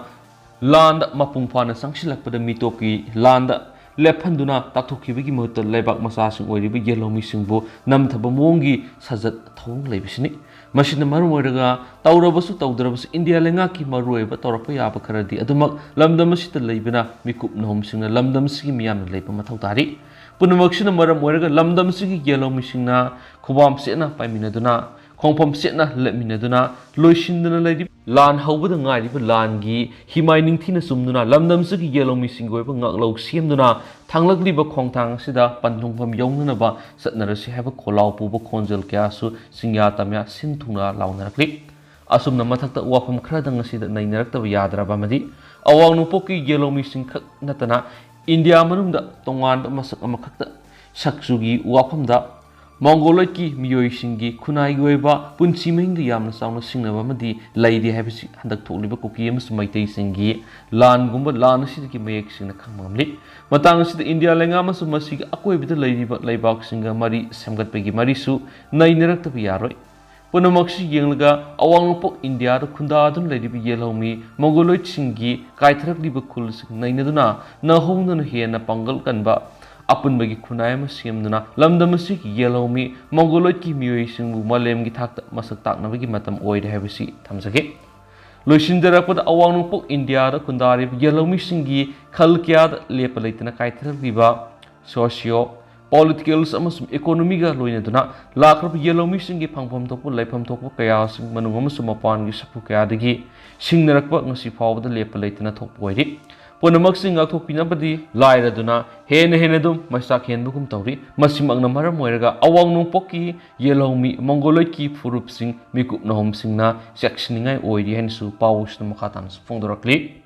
ꯂꯥꯟꯗ ꯃꯄꯨꯡ ꯐꯥꯅ ꯆꯪꯁꯤꯜꯂꯛꯄꯗ ꯃꯤꯇꯣꯞꯀꯤ ꯂꯥꯟꯗ ꯂꯦꯞꯍꯟꯗꯨꯅ ꯇꯥꯛꯊꯣꯛꯈꯤꯕꯒꯤ ꯃꯍꯨꯠꯇ ꯂꯩꯕꯥꯛ ꯃꯆꯥꯁꯤꯡ ꯑꯣꯏꯔꯤꯕ ꯌꯦꯜꯍꯧꯃꯤꯁꯤꯡꯕꯨ ꯅꯝꯊꯕ ꯃꯑꯣꯡꯒꯤ ꯁꯥꯖꯠ ꯊꯧꯑꯣꯡ ꯂꯩꯕꯁꯤꯅꯤ꯫ ꯃꯁꯤꯅ ꯃꯔꯝ ꯑꯣꯏꯔꯒ ꯇꯧꯔꯕꯁꯨ ꯇꯧꯗ꯭ꯔꯕꯁꯨ ꯏꯟꯗꯤꯌꯥ ꯂꯩꯉꯥꯛꯀꯤ ꯃꯔꯨꯑꯣꯏꯕ ꯇꯧꯔꯛꯄ ꯌꯥꯕ ꯈꯔꯗꯤ ꯑꯗꯨꯃꯛ ꯂꯝꯗꯝ ꯑꯁꯤꯗ ꯂꯩꯕꯅ ꯃꯤꯀꯨꯞ ꯅꯍꯨꯝꯁꯤꯡꯅ ꯂꯝꯗꯝ ꯑꯁꯤꯒꯤ ꯃꯤꯌꯥꯝꯅ ꯂꯩꯕ ꯃꯊꯧ ꯇꯥꯔꯤ꯫ ꯄꯨꯝꯅꯃꯛꯁꯤꯅ ꯃꯔꯝ ꯑꯣꯏꯔꯒ ꯂꯝꯗꯝꯁꯤꯒꯤ ꯌꯦꯜꯍꯧꯃꯤꯁꯤꯡꯅ ꯈꯨꯕꯥꯝ ꯆꯦꯠꯅ ꯄꯥꯏꯃꯤꯟꯅꯗꯨꯅ, ꯈꯣꯡꯐꯝ ꯆꯦꯠꯅ ꯂꯦꯞꯃꯤꯟꯅꯗꯨꯅ, ꯂꯣꯏꯁꯤꯟꯗꯅ ꯂꯩꯔꯤꯕ ꯂꯥꯟ ꯍꯧꯕꯗ ꯉꯥꯏꯔꯤꯕ ꯂꯥꯟꯒꯤ ꯍꯤꯃꯥꯏ ꯅꯤꯡꯊꯤꯅ ꯆꯨꯝꯗꯨꯅ, ꯂꯝꯗꯝꯁꯤꯒꯤ ꯌꯦꯜꯍꯧꯃꯤꯁꯤꯡꯒꯤ ꯑꯣꯏꯕ ꯉꯥꯛꯂꯧ ꯁꯦꯝꯗꯨꯅ, ꯊꯥꯡꯂꯛꯂꯤꯕ ꯈꯣꯡꯊꯥꯡ ꯑꯁꯤꯗ ꯄꯟꯊꯨꯡꯐꯝ ꯌꯧꯅꯅꯕ ꯆꯠꯅꯔꯁꯤ ꯍꯥꯏꯕ ꯈꯣꯜꯂꯥꯎ ꯄꯨꯕ ꯈꯣꯟꯖꯦꯜ ꯀꯌꯥꯁꯨ ꯆꯤꯡꯌꯥ ꯇꯝꯌꯥ ꯁꯤꯟ ꯊꯨꯡꯅ ꯂꯥꯎꯅꯔꯛꯂꯤ꯫ ꯑꯁꯨꯝꯅ ꯃꯊꯛꯇ ꯋꯥꯐꯝ ꯈꯔꯗꯪ ꯑꯁꯤꯗ ꯅꯩꯅꯔꯛꯇꯕ ꯌꯥꯗ꯭ꯔꯕ ꯑꯃꯗꯤ, ꯑꯋꯥꯡ ꯅꯣꯡꯄꯣꯛꯀꯤ ꯌꯦꯜꯍꯧꯃꯤꯁꯤꯡ ꯈꯛ ꯅꯠꯇꯅ ꯏꯟꯗꯤꯌꯥ ꯃꯅꯨꯡꯗ ꯇꯣꯉꯥꯟꯕ ꯃꯁꯛ ꯑꯃꯈꯛꯇ ꯁꯛꯆꯨꯒꯤ ꯋꯥꯐꯝꯗ ꯃꯣꯡꯒꯣꯂꯣꯏꯗꯀꯤ ꯃꯤꯑꯣꯏꯁꯤꯡꯒꯤ ꯈꯨꯟꯅꯥꯏꯒꯤ ꯑꯣꯏꯕ ꯄꯨꯟꯁꯤ ꯃꯍꯤꯡꯗ ꯌꯥꯝꯅ ꯆꯥꯎꯅ ꯁꯤꯡꯅꯕ ꯑꯃꯗꯤ ꯂꯩꯔꯤ ꯍꯥꯏꯕꯁꯤ ꯍꯟꯗꯛ ꯊꯣꯛꯂꯤꯕ ꯀꯨꯀꯤ ꯑꯃꯁꯨꯡ ꯃꯩꯇꯩꯁꯤꯡꯒꯤ ꯂꯥꯟꯒꯨꯝꯕ ꯂꯥꯟ ꯑꯁꯤꯗꯒꯤ ꯃꯌꯦꯛ ꯁꯦꯡꯅ ꯈꯪꯕ ꯉꯝꯂꯤ꯫ ꯃꯇꯥꯡ ꯑꯁꯤꯗ ꯏꯟꯗꯤꯌꯥ ꯂꯩꯉꯥꯛ ꯑꯃꯁꯨꯡ ꯃꯁꯤꯒꯤ ꯑꯀꯣꯏꯕꯗ ꯂꯩꯔꯤꯕ ꯂꯩꯕꯥꯛꯁꯤꯡꯒ ꯃꯔꯤ ꯁꯦꯝꯒꯠꯄꯒꯤ ꯃꯔꯤꯁꯨ ꯅꯩꯅꯔꯛꯇꯕ ꯌꯥꯔꯣꯏ꯫ ꯄꯨꯝꯅꯃꯛꯁꯤ ꯌꯦꯡꯂꯒ ꯑꯋꯥꯡ ꯅꯣꯡꯄꯣꯛ ꯏꯟꯗꯤꯌꯥꯗ ꯈꯨꯟꯗꯥꯗꯨꯅ ꯂꯩꯔꯤꯕ ꯌꯦꯜꯍꯧꯃꯤ ꯃꯣꯡꯒꯣꯂꯣꯏꯗꯁꯤꯡꯒꯤ ꯀꯥꯏꯊꯔꯛꯂꯤꯕ ꯈꯨꯜꯁꯤꯡ ꯅꯩꯅꯗꯨꯅ ꯅꯧꯍꯧꯅꯅ ꯍꯦꯟꯅ ꯄꯥꯡꯒꯜ ꯀꯟꯕ ꯑꯄꯨꯟꯕꯒꯤ ꯈꯨꯟꯅꯥꯏ ꯑꯃ ꯁꯦꯝꯗꯨꯅ ꯂꯝꯗꯝ ꯑꯁꯤꯒꯤ ꯌꯦꯜꯍꯧꯃꯤ ꯃꯣꯡꯒꯣꯂꯣꯏꯗꯀꯤ ꯃꯤꯑꯣꯏꯁꯤꯡꯕꯨ ꯃꯥꯂꯦꯝꯒꯤ ꯊꯥꯛꯇ ꯃꯁꯛ ꯇꯥꯛꯅꯕꯒꯤ ꯃꯇꯝ ꯑꯣꯏꯔꯦ ꯍꯥꯏꯕꯁꯤ ꯊꯝꯖꯒꯦ꯫ ꯂꯣꯏꯁꯤꯟꯖꯔꯛꯄꯗ, ꯑꯋꯥꯡ ꯅꯣꯡꯄꯣꯛ ꯏꯟꯗꯤꯌꯥꯗ ꯈꯨꯟꯗꯥꯔꯤꯕ ꯌꯦꯜꯍꯧꯃꯤꯁꯤꯡꯒꯤ ꯈꯜ ꯀꯌꯥꯗ ꯂꯦꯞꯄ ꯂꯩꯇꯅ ꯀꯥꯏꯊꯔꯛꯂꯤꯕ ꯁꯣꯁꯤꯌꯣ ꯄꯣꯂꯤꯇꯤꯀꯦꯜꯁ ꯑꯃꯁꯨꯡ ꯏꯀꯣꯅꯣꯃꯤꯒ ꯂꯣꯏꯅꯗꯨꯅ ꯂꯥꯛꯈ꯭ꯔꯕ ꯌꯦꯜꯍꯧꯃꯤꯁꯤꯡꯒꯤ ꯐꯪꯐꯝ ꯊꯣꯛꯄ, ꯂꯩꯐꯝ ꯊꯣꯛꯄ ꯀꯌꯥꯁꯤꯡ ꯃꯅꯨꯡ ꯑꯃꯁꯨꯡ ꯃꯄꯥꯟꯒꯤ ꯁꯥꯐꯨ ꯀꯌꯥꯗꯒꯤ ꯁꯤꯡꯅꯔꯛꯄ ꯉꯁꯤ ꯐꯥꯎꯕꯗ ꯂꯦꯞꯄ ꯂꯩꯇꯅ ꯊꯣꯛꯄ ꯑꯣꯏꯔꯤ꯫ ꯄꯨꯝꯅꯃꯛꯁꯤꯡ ꯉꯥꯛꯊꯣꯛꯄꯤꯅꯕꯗꯤ ꯂꯥꯏꯔꯗꯨꯅ ꯍꯦꯟꯅ ꯍꯦꯟꯅ ꯑꯗꯨꯝ ꯃꯩꯆꯥꯛ ꯍꯦꯟꯕꯒꯨꯝ ꯇꯧꯔꯤ꯫ ꯃꯁꯤꯃꯛꯅ ꯃꯔꯝ ꯑꯣꯏꯔꯒ ꯑꯋꯥꯡ ꯅꯣꯡꯄꯣꯛꯀꯤ ꯌꯦꯜꯍꯧꯃꯤ ꯃꯣꯡꯒꯣꯂꯣꯏꯗꯀꯤ ꯐꯨꯔꯨꯞꯁꯤꯡ ꯃꯤꯀꯨꯞ ꯅꯍꯨꯝꯁꯤꯡꯅ ꯆꯦꯛꯁꯤꯟꯅꯤꯡꯉꯥꯏ ꯑꯣꯏꯔꯤ ꯍꯥꯏꯅꯁꯨ ꯄꯥꯎꯁꯤꯗ ꯃꯈꯥ ꯇꯥꯅꯁꯨ ꯐꯣꯡꯗꯣꯔꯛꯂꯤ꯫